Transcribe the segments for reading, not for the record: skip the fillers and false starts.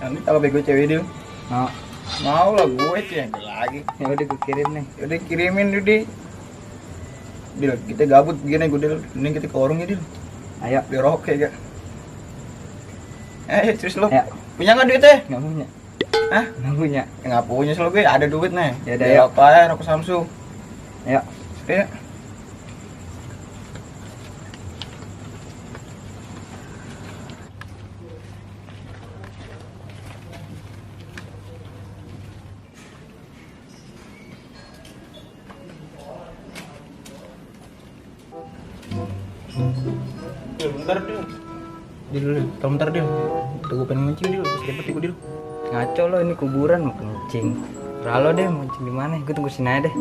Nanti kalau bego cewek dia Mau. mau lah gue cewek lagi. Ya udah gue kirim nih. Udah kirimin udah. Dil, kita gabut begini gue Dil. Ini kita ke warung ya Dil. Ayo. Di roke ya. Terus lo Ya. punya nggak duitnya? Nggak punya. Hah? Nggak punya. Ya, nggak punya selalu gue ada duit nih. Ya udah, ayo. Apa ya rokok Samsung. Ayo. Iya. Dil, bentar Dil. Dil, bentar Dil. Tuh gue pengen mancing Dil, bisa dapet gue Dil. Ngaco lo, ini kuburan mau kencing. Terlalu deh mau kencing di mana? Gue tunggu sini aja deh.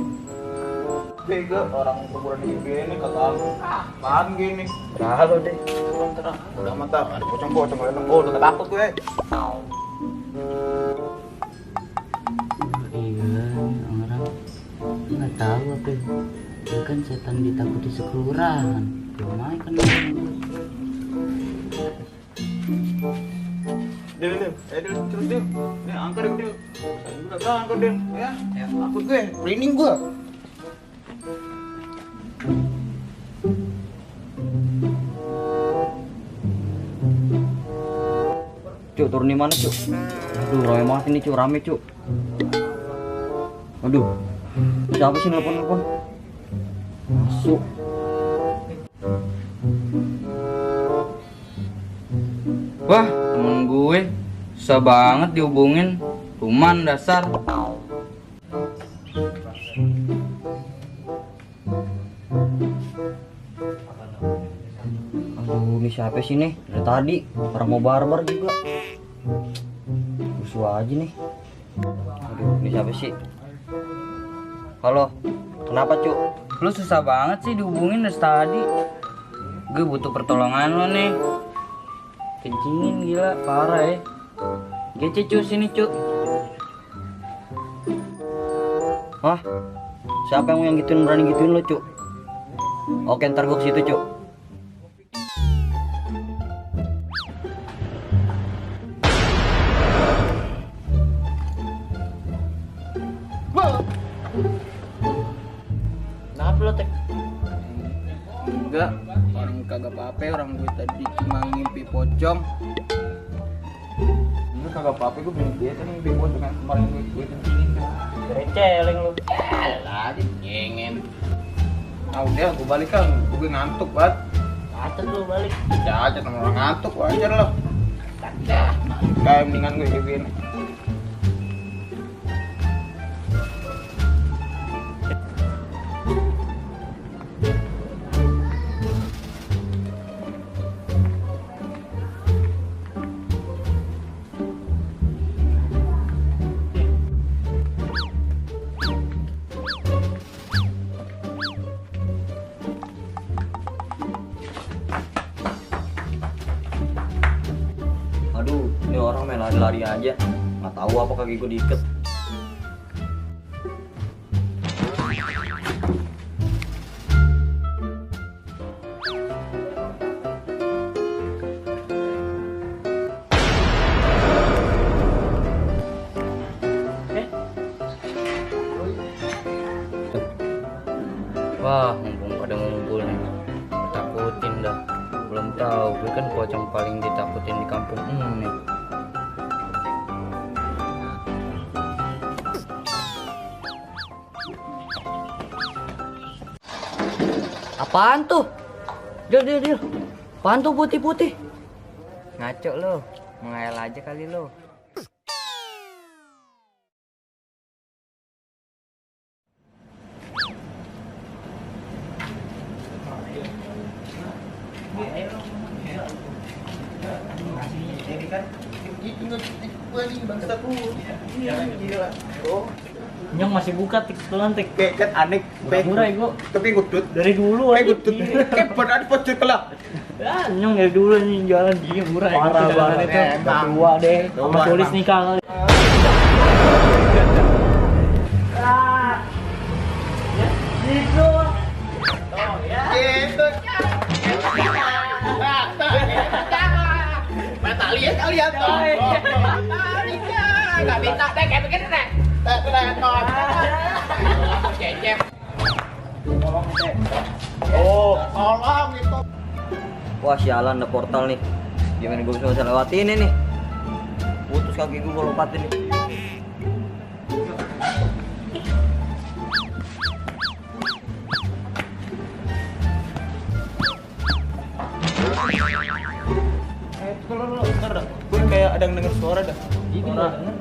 Bego orang kuburan di gini kata apaan gini. Terlalu deh. Bentar, udah amat dah. Ada pocong-pocong gue nembol, udah takut gue. Iya, orang nggak tahu apa ya. Dia kan setan ditakuti sekelurahan. Belum aja kan Dil, terus Dil. Nih angkat deh Dil. Saya juga gak angkat Dil. Ya, takut gue, merinding gue. Cuk, turun di mana, Cuk? Aduh, rame banget ini, Cuk. Rame, Cuk. Aduh. Siapa sih nelpon-nelpon? Masuk. Wah, temen gue susah banget dihubungin. Cuman dasar. Aduh, ini siapa sih nih? Dari tadi orang mau barbar juga. Rusuh aja nih. Aduh, ini siapa sih? Halo, kenapa Cuk? Lu susah banget sih dihubungin dari tadi. Gue butuh pertolongan lo nih. Kencingin gila, parah ya. Gece Cuk, sini Cuk. Wah, siapa yang gituin, berani gituin lo Cuk? Oke, ntar gue kesitu Cuk. Kenapa lo tek? Enggak, orang kagak apa-apa, orang gue tadi cuma ngimpi pocong. Ini kagak apa-apa, gue belum biasa nih bego dengan kemarin gue kencingin. Receleng lu. Alah, dingin. Nah udah, gue balik kan, gue ngantuk banget. Catat lu balik. Cacat sama orang ngantuk, wajar lo. Kayak mendingan gue gini. Aduh, ini orang main lari-lari aja. Nggak tahu apa kaki gue diikat. Wah, mumpung pada ngumpul nih. Takutin dah. Belum tahu, gue kan pocong paling ditakutin di kampung ini. Apaan tuh? Dil. Apaan tuh putih-putih? Ngaco lo, mengayal aja kali lo. Ini kan tinggal gue nih bangsa tuh. Gila. Oh, Nyong masih buka tik-tikan tik. kayak kan aneh. Murah ego. Tapi gudut. Dari dulu aja. Gudut. Kayak pada ada pocong kelak. Ya, Nyong dari dulu nih jualan dia murah ya. Parah banget, itu. emang. Tua deh. Sama Tua, tulis emang. nikah kali. Gitu. Gitu. Tali ya. lihat tuh. Nggak bisa deh kayak begini deh. Cecep. Oh, tolong itu. Wah sialan ada portal nih. Gimana gue bisa lewatin ini nih? Putus kaki gue lompatin nih. Gue kayak ada yang denger suara dah. Suara denger.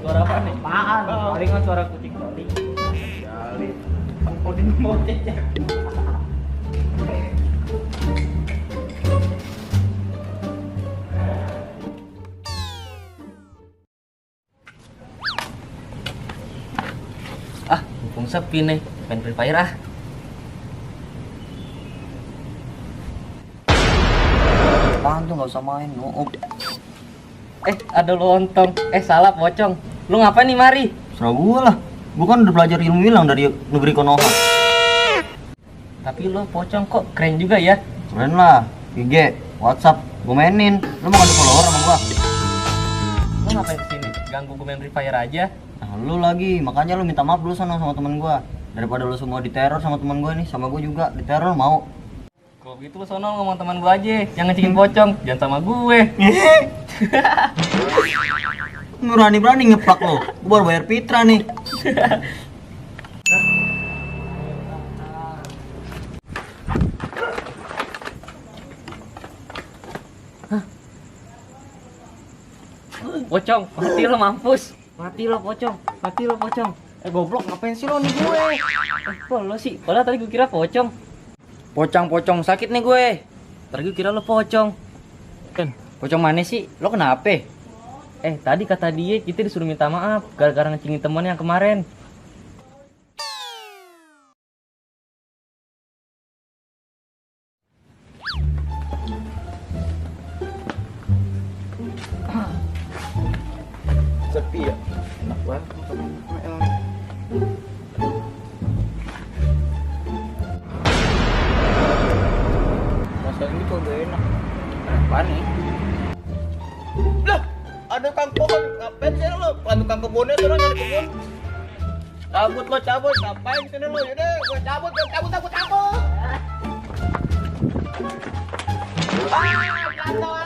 Suara apa nih? Apaan? Palingan suara kucing tadi. Kali. Odin mau cecep. Ah, mumpung sepi nih, main Free Fire ah. Apaan tuh, nggak usah main, noob. Ada lontong. Salah pocong. Lu ngapain nih mari? Serah gua lah, gua kan udah belajar ilmu hilang dari negeri Konoha. Tapi lu pocong kok keren juga ya. Keren lah, IG, WhatsApp, gua mainin. Lu mau ngadu follower sama gua? Lu ngapain kesini? Ganggu gue main Free Fire aja. Nah, lu lagi, makanya lu minta maaf dulu sana sama temen gua. Daripada lu semua diteror sama temen gua nih, sama gua juga diteror mau. Kalau gitu lu sono ngomong teman gue aja, yang ngecengin pocong, jangan sama gue. Berani-berani ngeplak lo, gua baru bayar Pitra nih. Pocong, mati lo mampus. Mati lo pocong, mati lo pocong. Goblok, ngapain sih lo nih gue? Kok lo sih? Padahal tadi gue kira pocong. Pocong sakit nih gue. Tadi gue kira lo pocong. Kan, pocong mana sih? Lo kenapa? Tadi kata dia kita disuruh minta maaf gara-gara ngecingin teman yang kemarin. Sepi ya. Enak banget. Masa ini kok udah enak. Apa nih? Lah, ada kang pohon. Ngapain sih lo? Ada kang kebunnya tuh nyari kebun. Cabut lo, cabut. Ngapain sini lo? Yaudah, gue cabut.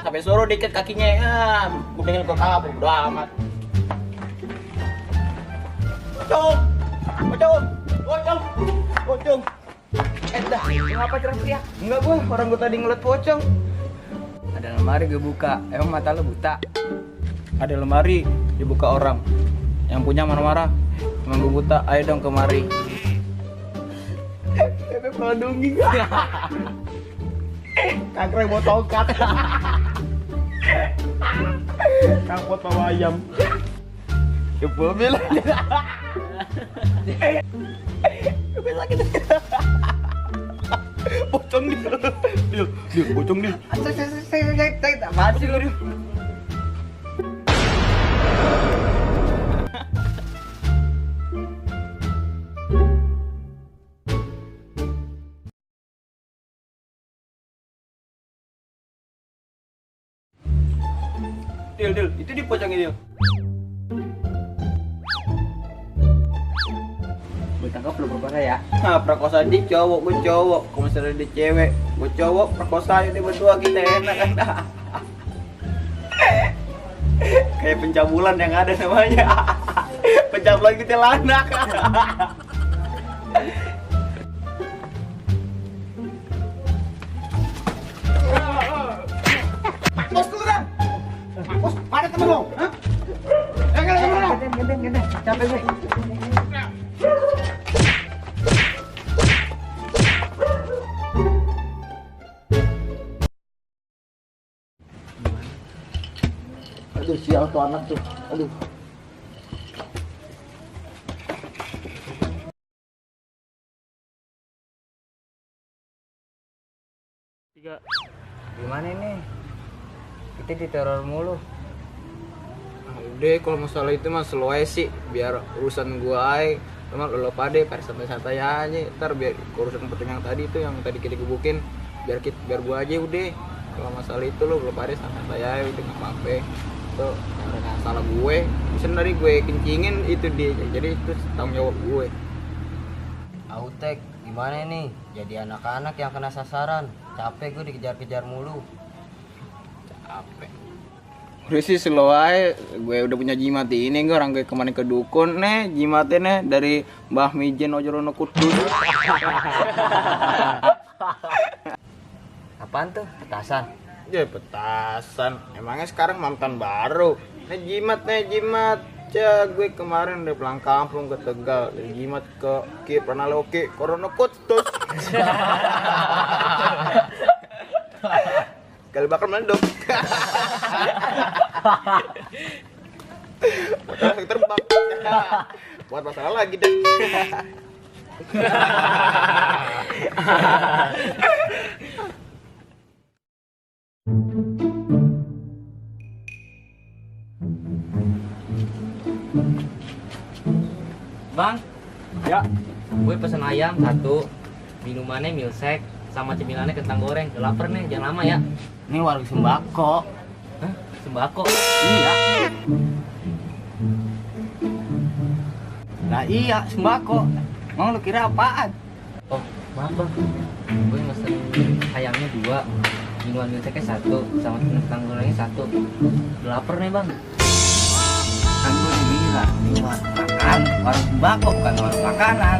Sampai suruh dikit kakinya ya. Gue pengen gue kabur, udah amat. Pocong. Dah, ngapa teriak-teriak? Enggak gue, orang gue tadi ngeliat pocong. Ada lemari gue buka, emang mata lo buta? Ada lemari dibuka orang. Yang punya marah-marah. Emang gue buta, ayo dong kemari. Bebek melendungi. Kangkring mau tongkat. Kangkot bawa ayam. Coba bilang. Pocong dia. Pocong dia. Apaan sih lu? Dil, itu di pocongnya Dil. Gue tangkap lo perkosa ya. Nah, perkosa dia cowok, gue cowok. Kalau misalnya dia cewek, gue cowok. Perkosa ini berdua kita enak kan. Kayak pencabulan yang ada namanya. Pencabulan kita lanak. Bos dulu dah. Bos, mana temen lo? Hah? Temen lo. Gede, capek gue. Aduh, sial tuh anak tuh. Aduh. Gimana nih? Kita diteror mulu. Udah, kalau masalah itu mah slow aja sih, biar urusan gua aja. Teman lo pade, santai-santai aja. Ntar biar urusan penting yang tadi itu yang tadi kita gebukin, biar gua aja udah. kalau masalah itu lo belum ada sama saya itu nggak apa-apa. Itu karena salah gue. Bisa dari gue kencingin itu dia. Jadi itu tanggung jawab gue. Autek, gimana nih? Jadi anak-anak yang kena sasaran. Capek gue dikejar-kejar mulu. Capek. Udah sih slow aja, gue udah punya jimat ini, gue orang gue kemarin ke dukun nih, jimatnya nih dari Mbah Mijen Ojorono Kudus. Apaan tuh? Petasan. Ya petasan, emangnya sekarang mantan baru. Nih jimat. Ya gue kemarin udah pulang kampung ke Tegal, dari jimat ke Pranaloke Korono Kudus. Kali bakal meledak. Langsung terbang. Buat masalah lagi deh. Bang, Ya, gue pesen ayam satu, minumannya milkshake, sama cemilannya kentang goreng. Udah lapar nih, jangan lama ya. Ini warung sembako. Hah? Sembako? Iya. Nah iya sembako. Mau lu kira apaan? Oh, maaf bang. Gue pesen ayamnya 2, minuman milkshake satu, sama kentang gorengnya satu. Udah lapar nih bang. Kan gue bilang ini warung makan, warung sembako bukan warung makanan.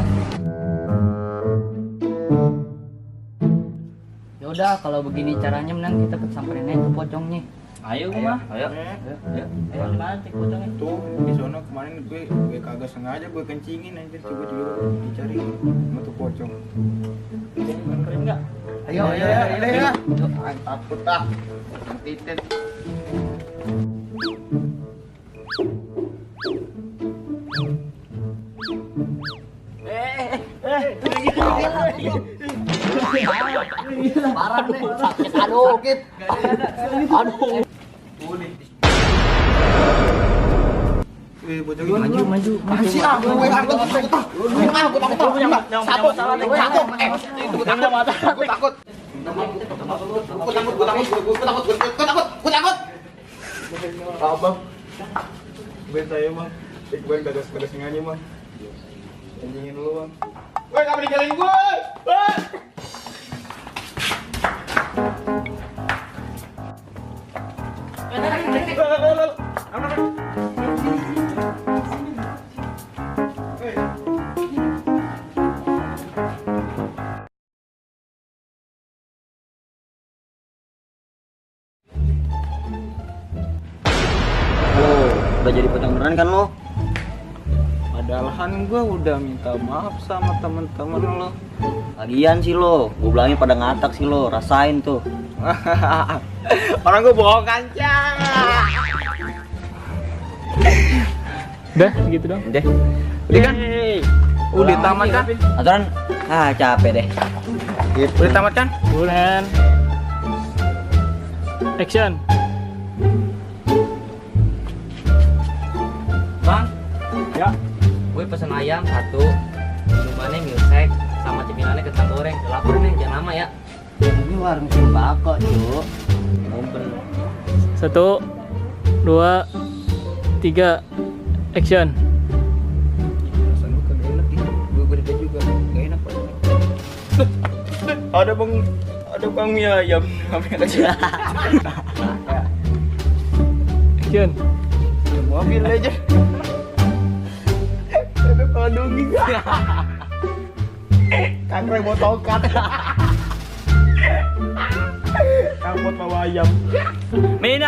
Ya udah, kalau begini caranya mending kita samperin aja tuh pocongnya. Ayo, mah. Ayo. Ayo, di mana cek pocongnya? tuh di sono kemarin gue kagak sengaja gue kencingin anjir, coba dicari sama tuh pocong. Keren enggak? Ayo. Takut ah. Titit. Parah nih, sakit. Aduh. Aduh. Maju. Masih ah, gue takut. Abang, gue saya bang, gue kagak sengaja bang, kencingin dulu bang. Gue nggak meninggalin gue. Udah jadi pocong beneran kan lo? Padahal gue udah minta maaf sama temen-temen lo. Lagian sih lo, gue bilangnya pada ngatak sih lo, rasain tuh. Orang gue bohong kan, Udah, gitu dong. Deh, udah kan? Udah tamat kan? aturan, capek deh. Udah tamat kan? Bulan. Action. Bang, Ya. gue pesen ayam satu, minumannya milkshake, sama cemilannya kentang goreng. Udah lapar nih, jangan lama ya. Ini warung sembako cuy. Ngumpul. 1, 2, 3, action. Rasanya gue kagak enak nih. Gue berdua juga gak enak pak. Ada bang mie ayam. Action. Mobil aja. Ada kodongi gak? Kakak mau tongkat. Kamu bawa ayam. Mina